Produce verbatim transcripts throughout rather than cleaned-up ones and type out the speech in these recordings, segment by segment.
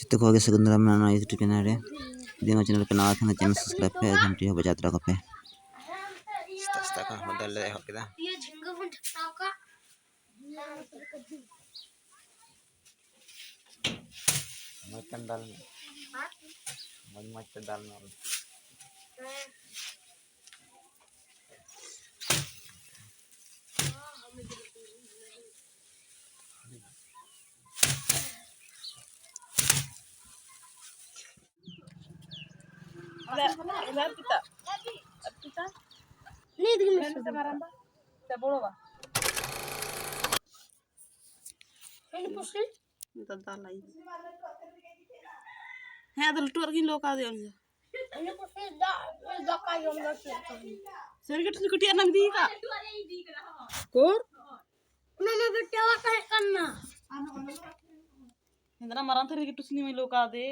ᱡᱚᱛᱚ ᱠᱚᱜᱮ ᱥᱟᱹᱜᱩᱱ ᱫᱟᱨᱟᱢ ᱱᱚᱣᱟ YouTube ᱪᱮᱱᱮᱞ ᱨᱮ᱾ ᱡᱩᱫᱤ ᱱᱚᱣᱟ ᱪᱮᱱᱮᱞ ᱯᱮ ᱱᱟᱣᱟ ᱠᱷᱟᱱ ᱪᱮᱱᱮᱞ ᱥᱟᱵᱥᱠᱨᱟᱭᱤᱵ ᱯᱮ ᱟᱨ ᱜᱷᱚᱱᱴᱤ ᱦᱚᱸ ᱵᱟᱡᱟᱣ ᱛᱚᱨᱟ ᱠᱟᱜ ᱯᱮ᱾ ᱥᱮᱛᱟᱜ ᱥᱮᱛᱟᱜ ᱠᱷᱚᱱ ᱦᱚᱲ ᱫᱚᱞᱮ ᱮᱦᱚᱵ ᱠᱮᱫᱟ᱾ ᱤᱭᱟᱹ ᱡᱷᱤᱸᱜᱟᱹ ᱵᱚᱱ ᱡᱷᱟᱠᱟᱣ ᱠᱟᱜ᱾ ᱢᱚᱡᱽ ᱛᱮᱢ ᱫᱟᱞ ᱢᱮ᱾ ᱦᱮᱸ? ᱢᱚᱡᱽ ᱢᱚᱡᱽ ᱛᱮ ᱫᱟᱞ ᱢᱮ᱾ ᱦᱮᱸ᱾ ᱤᱞᱟ, ᱤᱞᱟ ᱟᱨ ᱯᱤᱛᱟ᱾ ᱟᱨ ᱯᱤᱛᱟ? ᱱᱤᱛ ᱜᱮ ᱢᱮᱱ ᱢᱮᱥᱮ ᱢᱟᱨᱟᱝᱵᱟ᱾ ᱥᱮ ᱵᱚᱲᱚᱵᱟ? ᱤᱧ ᱯᱩᱥᱤ᱾ ᱫᱟᱫᱟ ᱞᱟᱹᱭ᱾ ᱦᱮᱸ, ᱟᱫᱚ ᱞᱟᱹᱴᱩᱣᱟᱜ ᱨᱮᱜᱮᱧ ᱞᱚ ᱠᱟᱣᱫᱮᱭᱟ ᱩᱱᱤ ᱫᱚ᱾ ᱤᱧ ᱯᱩᱥᱤ ᱫᱟᱜ, ᱫᱟᱠᱟ ᱡᱚᱢ ᱫᱟ ᱪᱮᱫ ᱠᱚ? ᱥᱟᱹᱨᱤ ᱜᱮ ᱴᱷᱤᱠ ᱠᱟᱹᱴᱤᱡ ᱟᱨ ᱱᱟᱢ ᱤᱫᱤ ᱠᱟᱜ? ᱠᱚᱨ? ᱚᱱᱟ ᱢᱟ ᱵᱮᱴᱟᱣᱟ ᱛᱟᱦᱮᱸ ᱠᱟᱱᱟ᱾ ᱦᱮᱸᱫᱨᱟ ᱢᱟᱨᱟᱝ ᱛᱷᱟᱹᱨᱤ ᱨᱮᱜᱮ ᱴᱩᱥᱱᱤ ᱢᱟᱹᱭ ᱞᱚ ᱠᱟᱣᱫᱮ᱾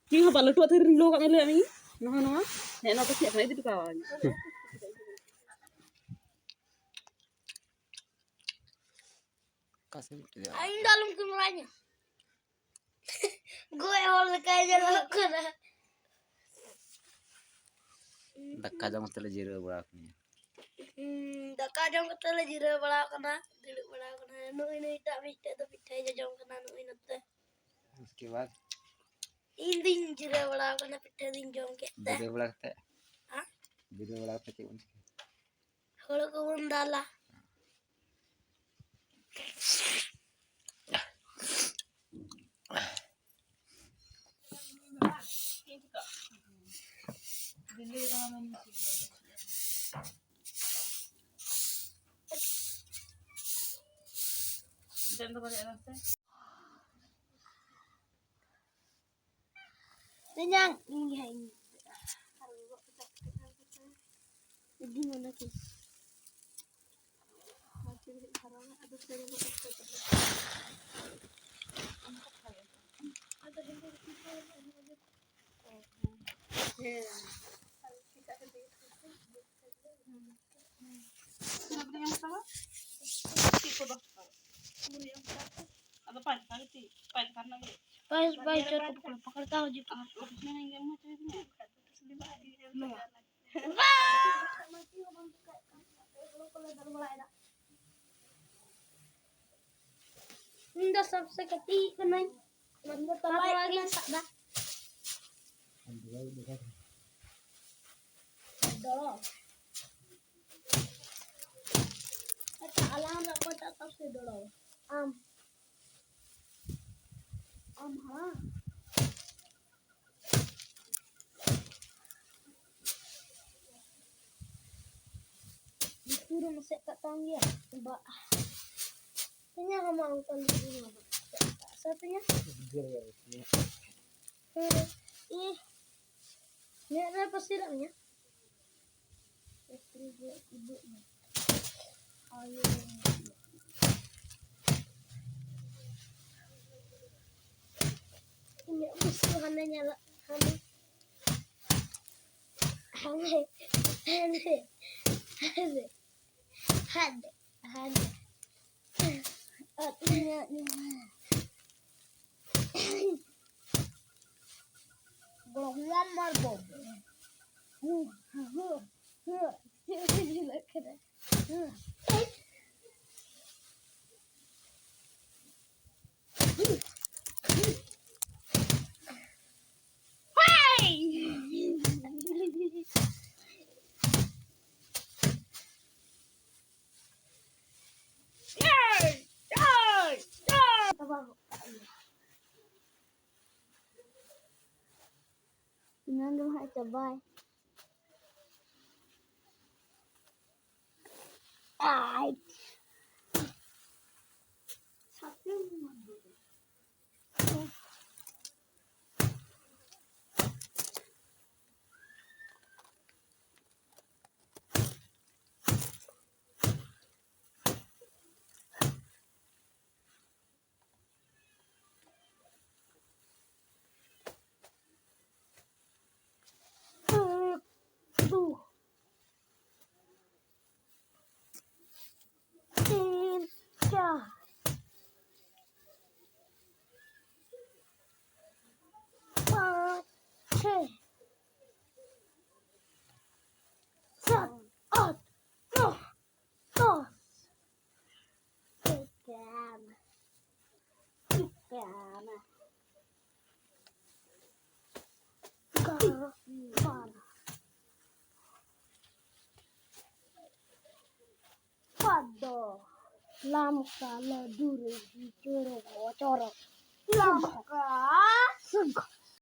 ᱪᱮᱫ ᱦᱚᱸ ᱵᱟᱝ, ᱞᱟᱹᱴᱩᱣᱟᱜ ᱛᱷᱟᱹᱨᱤ ᱨᱮᱧ ᱞᱚ ᱠᱟᱜ ᱢᱮ ᱞᱟᱹᱭᱟᱜ ᱢᱮᱭᱟᱹᱧ᱾ ᱱᱚᱣᱟ, ᱱᱚᱣᱟ᱾ ᱦᱮᱸ, ᱱᱚᱣᱟ ᱠᱚ ᱪᱮᱫ ᱠᱟᱱᱟ? ᱤᱫᱤ ᱦᱚᱴᱚ ᱠᱟᱣᱟᱧ᱾ ᱚᱠᱟ ᱥᱮᱫ ᱮᱢ ᱤᱫᱤᱭᱟ? ᱤᱧ ᱫᱚ ᱟᱞᱚᱢ ᱠᱮᱢᱮᱨᱟᱧᱟ᱾ ᱜᱚᱡ ᱦᱚᱲ ᱞᱮᱠᱟᱭ ᱧᱮᱞᱚᱜ ᱠᱟᱱᱟ᱾ ᱫᱟᱠᱟ ᱡᱚᱢ ᱠᱟᱛᱮ ᱞᱮ ᱡᱤᱨᱟᱹᱣ ᱵᱟᱲᱟ ᱟᱠᱟᱱᱟ᱾ ᱦᱩᱸ, ᱫᱟᱠᱟ ᱡᱚᱢ ᱠᱟᱛᱮ ᱞᱮ ᱡᱤᱨᱟᱹᱣ ᱵᱟᱲᱟ ᱟᱠᱟᱱᱟ, ᱫᱩᱲᱩᱵ ᱵᱟᱲᱟ ᱟᱠᱟᱱᱟ᱾ ᱱᱩᱭ, ᱱᱩᱭᱴᱟᱜ ᱢᱤᱫᱴᱮᱡ ᱫᱚ ᱯᱤᱴᱷᱟᱹᱭ ᱡᱚᱡᱚᱢ ᱠᱟᱱᱟ, ᱱᱩᱭ ᱱᱚᱛᱮ᱾ ᱩᱥᱠᱮ ᱵᱟᱫ? ᱤᱧ ᱫᱩᱧ ᱡᱤᱨᱟᱹᱣ ᱵᱟᱲᱟ ᱟᱠᱟᱱᱟ, ᱯᱤᱴᱷᱟᱹ ᱫᱩᱧ ᱡᱚᱢ ᱠᱮᱫ ᱛᱮ᱾ ᱡᱤᱨᱟᱹᱣ ᱵᱟᱲᱟ ᱠᱟᱛᱮ? ᱦᱮᱸ? ᱡᱤᱨᱟᱹᱣ ᱵᱟᱲᱟ ᱠᱟᱛᱮ ᱪᱮᱫ ᱵᱚᱱ ᱪᱤᱠᱟᱹᱭᱟ? ᱦᱳᱲᱳ ᱠᱚᱵᱚᱱ ᱫᱟᱞᱟ᱾ ᱤᱧᱟᱝ ᱤᱧ ᱜᱮ ᱦᱟᱸᱜ ᱤᱧ ᱤᱫᱤ ᱢᱚᱱᱮ ᱠᱮᱫ᱾ ᱟᱫᱚ ᱯᱟᱸᱪ ᱴᱟᱠᱟ ᱜᱮ ᱪᱮᱫ? ᱯᱟᱸᱪ ᱴᱟᱠᱟ ᱨᱮᱱᱟᱜ ᱜᱮ᱾ ᱯᱟᱸᱪ, ᱯᱟᱸᱪ ᱴᱟᱠᱟ ᱯᱟᱠᱚᱲ, ᱯᱟᱠᱚᱲ ᱠᱟᱜ ᱦᱤᱡᱩᱜ ᱠᱟᱱᱟ᱾ ᱟᱨ ᱚᱯᱷᱤᱥ ᱨᱮᱱᱟᱜ ᱜᱮ ᱢᱚᱡᱽ ᱦᱩᱭ ᱠᱟᱱᱟ᱾ ᱱᱚᱣᱟ᱾ ᱤᱧ ᱫᱚ ᱥᱚᱵᱥᱮ ᱠᱟᱹᱴᱤᱡ ᱠᱟᱹᱱᱟᱹᱧ᱾ ᱤᱧ ᱫᱚ ᱛᱟᱞᱟ ᱜᱤᱧ ᱥᱟᱵ ᱫᱟ᱾ ᱫᱚᱲᱚ᱾ ᱟᱪᱪᱷᱟ, ᱟᱞᱟᱝ ᱫᱚ ᱚᱠᱚᱭᱴᱟᱜ ᱥᱚᱵᱥᱮ ᱫᱚᱲᱚ? ᱟᱢ᱾ ᱟᱢ ᱦᱟᱲᱟᱢ᱾ ᱞᱩᱛᱩᱨ ᱮᱢ ᱮᱥᱮᱫ ᱠᱟᱜ ᱛᱟᱢ ᱜᱮᱭᱟ? ᱵᱟ᱾ ᱤᱧᱟᱹᱜ ᱦᱚᱸ ᱢᱟ ᱚᱱᱠᱟ ᱞᱩᱛᱩᱨ ᱢᱟ ᱵᱟᱝ ᱮᱥᱮᱫ ᱠᱟᱜ ᱥᱮ ᱛᱤᱧᱟ᱾ ᱦᱮᱸ, ᱤ-, ᱢᱮᱫ ᱨᱮ ᱯᱟᱹᱥᱤᱨᱟᱜ ᱢᱮᱭᱟ᱾ ᱤᱧᱟᱹᱜ ᱵᱩᱥᱩᱵ ᱦᱟᱱᱮ ᱧᱮᱞᱚᱜ, ᱦᱟᱱᱮ, ᱦᱟᱱᱮ, ᱦᱟᱱᱮ, ᱦᱟᱱᱮ, ᱦᱟᱱᱮ, ᱦᱟᱱᱮ᱾ ᱟᱨ ᱤᱧᱟᱹᱜ ᱱᱚᱣᱟ᱾ ᱜᱚᱲᱚᱢ ᱢᱟᱨ ᱵᱚᱵ᱾ ᱦᱩᱸ, ᱦᱩᱸ, ᱦᱩᱸ, ᱦᱩᱸ᱾ ᱪᱮᱫ ᱮ ᱡᱤᱞᱟᱹᱜ ᱠᱟᱱᱟ? ᱦᱩᱸ᱾ ᱦᱮᱭ! ᱮᱭ! ᱮᱭ! ᱮᱭ! ᱮᱱᱟᱝ ᱫᱚ ᱦᱟᱸᱜ ᱪᱟᱵᱟᱭ᱾ ᱟᱭ᱾ ᱮᱠ, ᱫᱩ, ᱛᱤᱱ, ᱪᱟᱨ᱾ ᱪᱷᱚᱭ, ᱥᱟᱛ, ᱟᱴ, ᱱᱚ, ᱫᱚᱥ, ᱮᱜᱟᱨᱚ, ᱮᱜᱟᱨᱚ, ᱵᱟᱨᱚ, ᱯᱟᱫᱚ, ᱞᱟᱢᱠᱟ, ᱞᱟᱹᱫᱩᱨᱤ, ᱪᱚᱨᱚ, ᱪᱚᱨᱚ, ᱞᱟᱢᱠᱟ, ᱥᱩᱜ᱾